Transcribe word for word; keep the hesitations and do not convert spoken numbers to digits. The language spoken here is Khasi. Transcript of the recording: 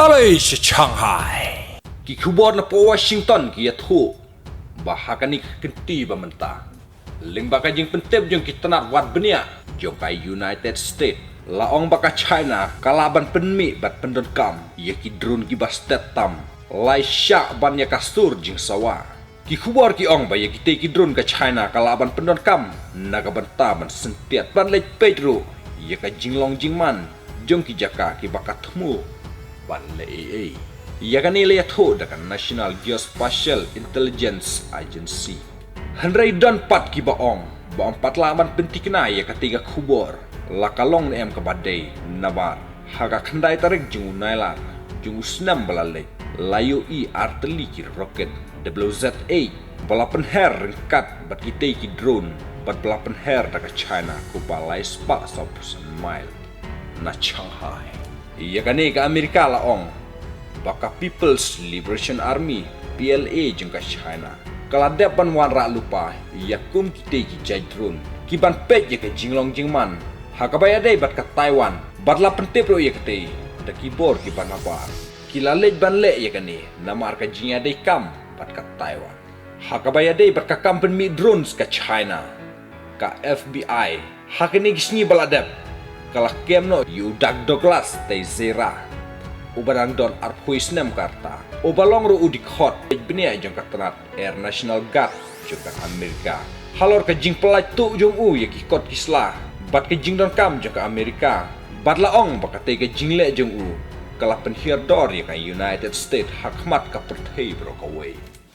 Alei sha Shanghai. Ki khubor na poh Washington ki ïathuh ba ha kane ka kynti ba mynta, lyngba ka jingpyntip jong ki tnat wad bniah jong ka United States, la ong ba ka China ka lah ban pynmih bad pyndonkam ïa ki drone kiba stet tam, lai shah ban ïa ka sur jingsawa. Ki khubor ki ong ba ïa kitei ki drone ka China ka lah ban pyndonkam na ka bynta ban syntiat ban leit peit ruh ïa ka jinglong jingman jong ki jaka kiba ka thmu ban leh ei ei. Ïa kane la ïathuh da ka National Geospatial Intelligence Agency. Hynrei don pat kiba ong ba ym pat lah ban pynthikna ïa katei ka khubor la ka long ne em kaba dei, namar ha ka khyndai tarik jong u Nailar jong u snem ba la leit, la ïohi artylli ki rocket W Z eight ba la pynher ryngkat bad kitei ki drone, bad ba la pynher da ka China kumba lai spah sawphew san mile na Shanghai. Ïa kane ka Amerika la ong ba ka People's Liberation Army, P L A, jong ka China ka la dep ban wanrah lypa ïa kum kitei ki jait drone ki ban peit ïa ka jinglong jingman ha kaba ïadei bad ka Taiwan, bad la pyntip ruh ïa katei da ki bor kiba nabar. Ki la leit ban leh ïa kane namar ka jingïadei kam bad ka Taiwan. Ha kaba ïadei bad ka kam pynmih drones ka China, ka F B I ha kine ki sngi ba la dep ka la kem noh ïa u Doug-, Douglas Teixeira, uba dang don arphew snem ka rta, uba long ruh u dkhot bniah jong ka tnat Air National Guard jong ka Amerika, halor ka jingpyllait tuh jong u ïa ki kot ki sla bad ka jingdonkam jong ka Amerika. Bad la ong ba katei ka jingleh jong u ka la pynhiar dor ïa ka United States ha khmat ka pyrthei baroh kawei.